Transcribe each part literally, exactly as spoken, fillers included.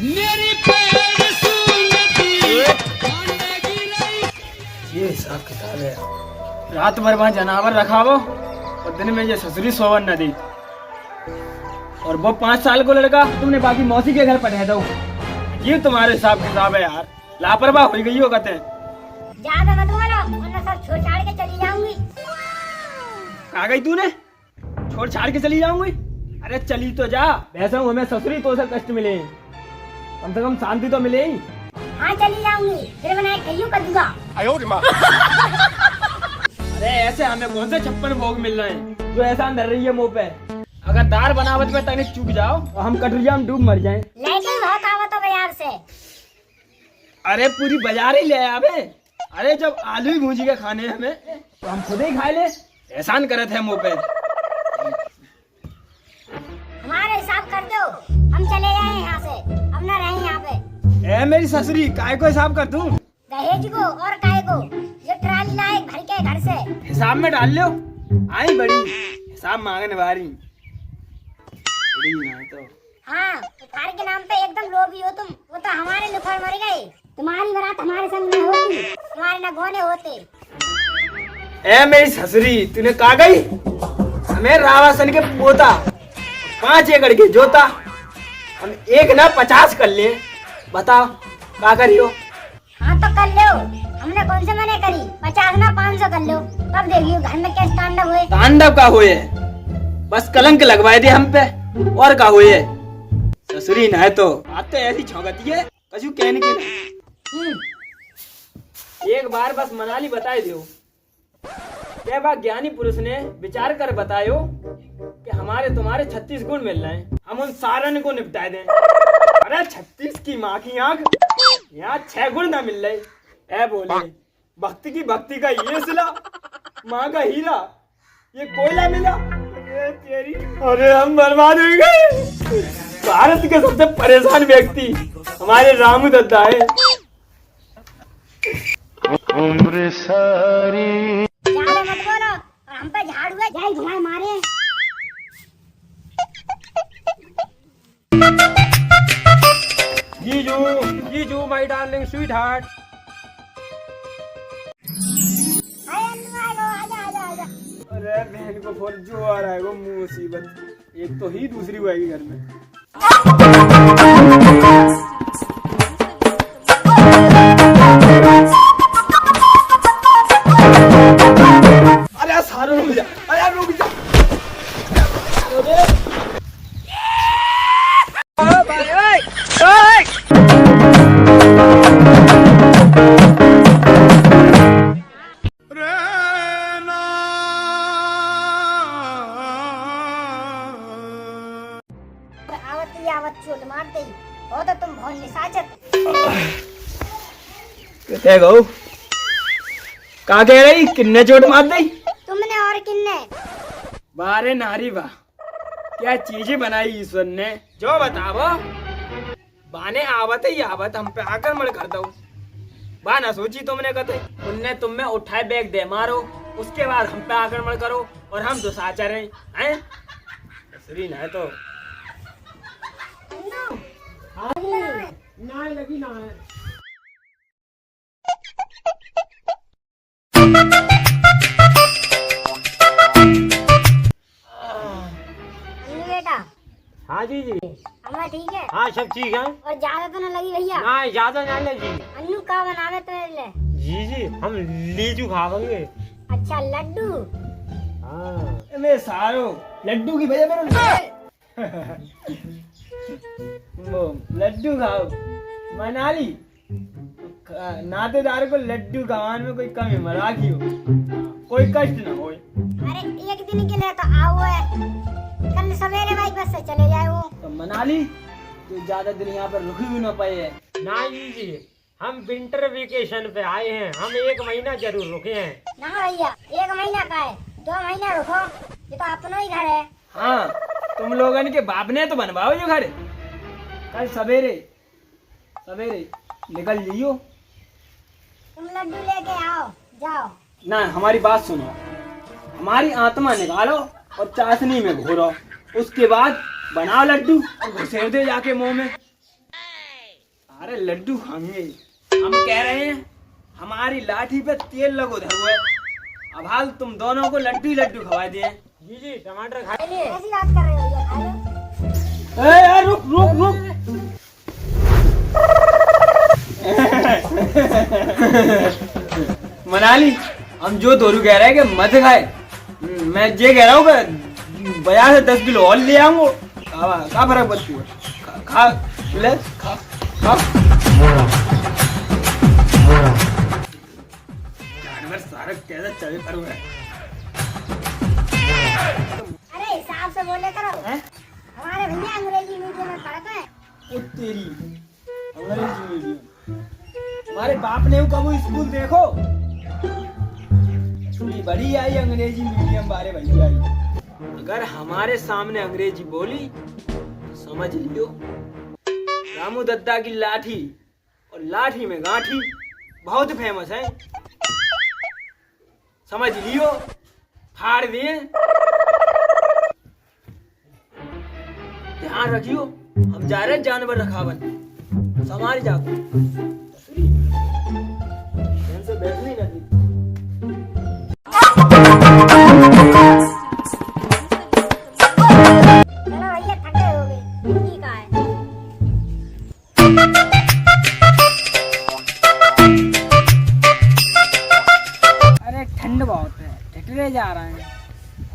मेरी पैर सूंघती। ये हिसाब किताब है। रात भर वहाँ जनावर रखावो और दिन में ये ससुरी सोवन न दी। और वो पाँच साल को लड़का तुमने बाकी मौसी के घर पठा दो। ये तुम्हारे हिसाब किताब है यार, लापरवाह हो गई हो कते। ज्यादा मत बोलो, वरना सब छोड़ छाड़ के चली जाऊंगी। कहाँ गई तूने? छोड़ छाड़ के चली जाऊंगी? अरे चली तो जा। वैसे हूँ हमें ससुरी तो से कष्ट मिले, कम से कम शांति तो मिले ही। हाँ चली जाऊंगी, फिर बनाए कहियो कर दूंगा। अरे ऐसे हमें कौन से छप्पन भोग मिल रहे हैं जो एहसान धर रही है मुंह पे? अगर दार बनावत में तनिक चूक जाओ तो हम कटरिया में डूब मर जाएं। लेकिन बहुत आवत हो बाजार से। अरे पूरी बाजार ही ले आवे। अरे जब आलू ही भूजी के खाने हैं हमें तो हम खुद ही खाए ले। एहसान करत है मुंह पे। हमारे हिसाब कर दो, हम चले जाए यहाँ से, हम ना रहे यहाँ पे। ए मेरी ससुरी, काय को हिसाब कर दूं? दहेज को और काय को, ये ट्राली लाए भर के घर से। हिसाब में डाल लो, आई बड़ी हिसाब मांगने वाली। बड़ी ना तो। हाँ, बुखार के नाम पे एकदम लोभी हो तुम। वो तो हमारे लुफड़ मर गए। तुम्हारी बारात हमारे संग न होती, तुम्हारे न गोने होते। ए मेरी ससुरी, तूने कहा गई हमें रावासन के पोता, पाँच एकड़ के जोता, हम एक ना पचास कर ले, बताओ का करियो? हाँ तो कर लो, हमने कौन से मने करी, पचास ना पाँच सौ कर लो, तब देखियो घर में कैसे तांडव हुए। तांडव का होए, बस कलंक लगवाए दे हम पे, और का होए। ससुरी ना है तो। बात तो ऐसी छौंकती है, कछु कहने की ना। हम्म। एक बार बस मनाली बताए दियो। क्या बा ज्ञानी पुरुष ने विचार कर बतायो कि हमारे तुम्हारे छत्तीस गुण मिल रहे हैं, हम उन सारन को निपटाए दें। अरे छत्तीस की माँ की आंख, यहाँ छह गुण ना मिल रहे। ए बोले, भक्ति की भक्ति का ये सिला, माँ का हीरा, ये कोयला मिला। अरे तेरी, अरे हम बर्बाद हो गए। भारत के सबसे परेशान व्यक्ति हमारे रामू दद्दा है। उम्र सारी। ज्यादा मत बोलो, और हम पे झाड़ू है, जाई धुआं मारे। जीजू, जीजू, my darling sweetheart। हाय अन्नू, आ गो, आजा, आजा, आजा। अरे बहन को फोन जो आ रहा है वो मुसीबत, एक तो ही दूसरी वो आएगी घर में। अरे सारे रुक जा, अरे रुक जा। आवत ही आवत चोट मार दई। हो तो तुम बहुत निशाचर। कते गो? का कह रही? किन्ने चोट मार दई? तुमने और किन्ने? बारे नारी वाह, क्या चीजें बनाई ईश्वर ने। जो बतावो, बाने आवत ही आवत हम पे आक्रमण कर दो। बा ना सोची तुमने कते। उनने तुम में उठाए बैग दे मारो, उसके बाद हम पे आक्रमण करो और हम दुसाचर हैं, हैं? ससुरी ना है तो। हाँ जी, ना है, लगी ना है। अन्नू बेटा। हाँ जीजी। अम्मा ठीक है? हाँ, सब ठीक है। और ज्यादा तो ना लगी भैया? ना, ज्यादा ना लगी। अन्नू का बनावे तो ले? जीजी, हम लीचू खावेंगे। अच्छा, लड्डू? हाँ। ए, मैं सारो लड्डू की वजह मेरे वो लड्डू खाओ, मनाली। ख-, नातेदार को लड्डू खवान में कोई कमी मराखी हो, कोई कष्ट ना होए। अरे, एक दिन के लिए तो आओ है, कल सवेरे भाई बस से चले जाए वो। तो मनाली, तू ज्यादा दिन यहाँ पर रुक भी ना पाए है। ना जी, हम winter vacation पे आए हैं, हम एक महीना जरूर रुके हैं। ना भैया, एक महीना का है, दो महीना रुको, ये तो अपना ही घर है। हाँ, तुम लोगन के बाप ने तो बनवाओ यो घर। कल सवेरे, सवेरे निकल लियो। तुम लड्डू लेके आओ, जाओ। ना, हमारी बात सुनो, हमारी आत्मा निकालो और चाशनी में घोरो, उसके बाद बनाओ लड्डू और घुसेड़ दो जाके मुंह में। अरे लड्डू खाएंगे। हम कह रहे हैं, हमारी लाठी पे तेल लगो धरो है। अब हाल तुम दोनों को लड्डू ही लड्डू खवा दिए। जी, जी, टमाटर खा लिए। ऐसी बात कर रहे हो भैया, खा लो। ए यार, रुक, रुक, रुक। मनाली, हम जो दोनों कह रहे हैं कि मत खाए, मैं जे कह रहा हूँ कि बाजार से दस किलो और ले आऊंगा। का, का फर्क पड़ती है? खा, खा, ले, खा, खा। जानवर सारे कैसे चले पर हुए। अरे हिसाब से बोले करो। हैं? हमारे भैया अंग्रेजी मीडियम में पढ़ते हैं। ओ तेरी, अंग्रेजी मीडियम। हमारे बाप ने वो कबो स्कूल देखो? इतनी बड़ी आई अंग्रेजी मीडियम बारे भैया। अगर हमारे सामने अंग्रेजी बोली तो समझ लियो, रामू दद्दा की लाठी और लाठी में गांठी बहुत फेमस है। समझ लियो, फाड़ दिए। ध्यान रखियो, हम जा रहे जानवर रखावन। संभाल जाओ। ससुरी, ध्यान से बैठ नहीं लगी। चलो भैया, ठंडे हो गए। ठीक है। अरे ठंड बहुत है, ठिठुरे जा रहे हैं।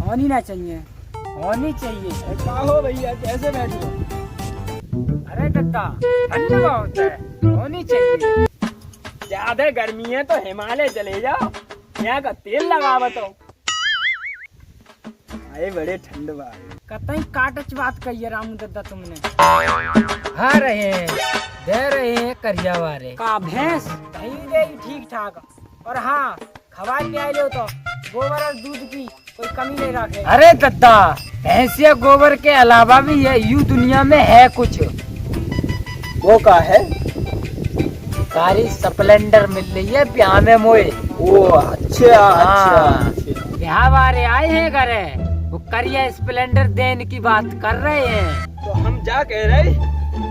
होनी ना चाहिए। होनी चाहिए। अरे का हो भैया, कैसे बैठे हो? अरे दद्दा, ठंड बहुत है, होनी चाहिए। ज्यादा गर्मी है तो हिमालय चले जाओ, यहाँ का तेल लगावत हो। अरे बड़े ठंड बा। कतई काटच बात कहिए रामू दद्दा तुमने। खा रहे हैं, दे रहे हैं करिया वारे। का भैंस? दही दे ठीक ठाक। और हाँ, खवाए पियाए लो तो गोबर और दूध की कोई कमी नहीं रखे। अरे दद्दा, भैंसिया गोबर के अलावा भी ये यू दुनिया में है कुछ। वो का है? सारी स्प्लेंडर मिल रही है ब्याह में मोए। ओ, अच्छा, हाँ। अच्छा, अच्छा। ब्याह वारे आए हैं घरे, वो करिया स्प्लेंडर देने की बात कर रहे हैं। तो हम जा कह रहे,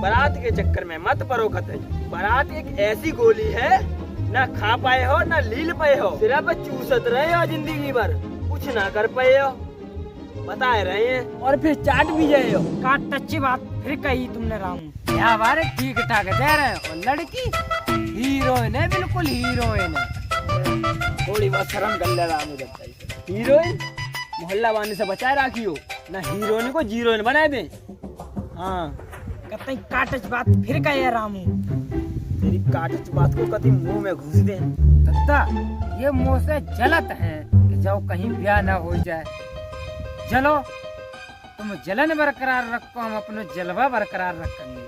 बारात के चक्कर में मत पड़ो कतई। बारात एक ऐसी गोली है, ना खा पाए हो, ना लील पाए हो, सिर्फ चूसत रहे हो जिंदगी भर, कुछ ना कर पाए हो। बताए रहे हैं। और फिर चाट भी जाए हो। का टच्ची बात फिर कही तुमने रामू। क्या बात है, ठीक ठाक है, दे रहे हैं। और लड़की हीरोइन है, बिल्कुल हीरोइन है। थोड़ी बहुत शर्म कर ले रामू जब तक। हीरोइन मोहल्ला वाले से बचाए राखियो, ना हीरोइन को जीरोइन बनाए दे। हाँ। कतई काटच बात फिर कहे रामू। तेरी काटच बात को कतई मुंह में घुस दे। दद्दा, ये मोसे जलत है कि जाओ कहीं ब्याह ना हो जाए। जलो, तुम जलन बरकरार रखो, हम अपनो जलवा बरकरार रखेंगे।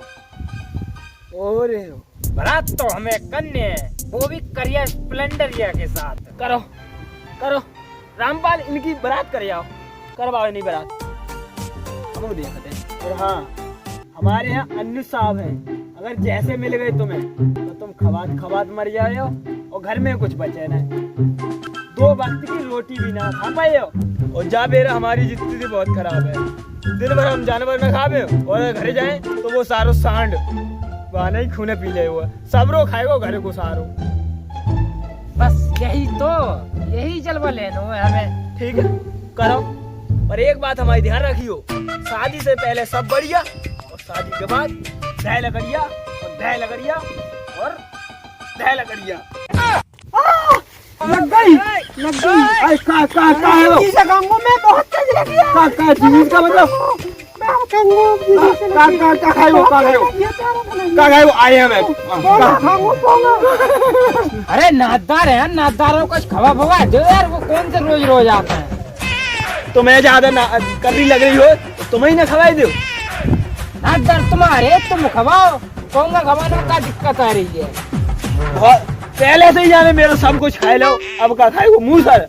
ओरे हो। बारात तो हमें कन्ने है, वो भी करिया स्प्लेंडरिया के साथ। करो, करो। रामपाल, इनकी बारात कर आओ, करवाओ इनकी बारात। हम देखते हैं। और हाँ, हमारे यहाँ अन्नू साहब हैं, अगर जैसे मिल गए तुम्हें तो तुम खवात खवात मर जाओ और घर में कुछ बचे ना, दो वक्त की रोटी भी ना खा पाए हो। और जा बेरा हमारी जितनी थी बहुत खराब है, दिन भर हम जानवर ना खावे और अगर घरे जाए तो वो सारो सांड वहाँ नहीं खूने पी ले हुआ। सबरो खाएगो घरे को सारो। बस यही तो, यही जलवा लेनो है हमें। ठीक है, करो, पर एक बात हमारी ध्यान रखियो, शादी से पहले सब बढ़िया और शादी के बाद ढाई लकड़िया और ढाई लकड़िया और ढाई लकड़िया। लग गई, लग गई। अरे का, का, का है वो? जी से कहूँगा मैं, बहुत तेज लगी है। का, का, जी का मतलब? मैं कहूँगा जी से का, का, का खाए वो, का खाए वो? ये प्यारा बना। का खाए वो? आए हैं मैं। पोंगा का? खाऊंगा, पोंगा। अरे नादार है, नादारों को खवा भवा दो यार, वो कौन से रोज रोज आता है? तुम्हें ज्यादा ना, कतरी लग रही हो, तो तुम्हें ही ना खवाई दो। नादार तुम्हारे, तुम खवाओ। पोंगा खवाने में का दिक्कत आ रही है? बहुत पहले से ही जाने मेरा सब कुछ खाए लो, अब का खाए वो मूसर।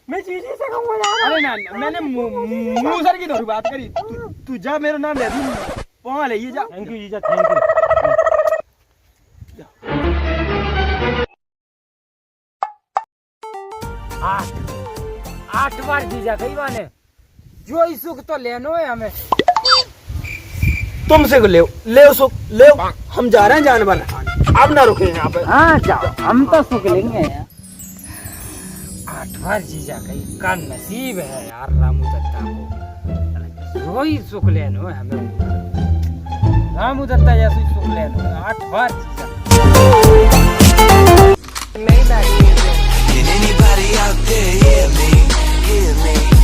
मैं चीजी से कहूँगा यार। अरे ना, ना, मैंने मू-, मू-, मूसर की थोड़ी बात करी। तू, तू जा, मेरा नाम है अभी। पोंगा ले, ये जा। Thank you जीजा, thank you। आठ, आठ बार जीजा कही माने। जो ही सुख तो लेनो है हमें। तुमसे को लेव, लेव सुख, लेव। हम जा रहे हैं जानवर। अब ना रुकेंगे यहाँ पे। हाँ, जाओ, हम तो सुख लेंगे। आठ बार जीजा का इक्का नसीब है यार, रामू दत्ता को। रोई सुख लेनो हमें। रामू दत्ता जैसे सुख लेनो, आठ बार जीजा। Maybach music. Can anybody out there hear me? Hear me?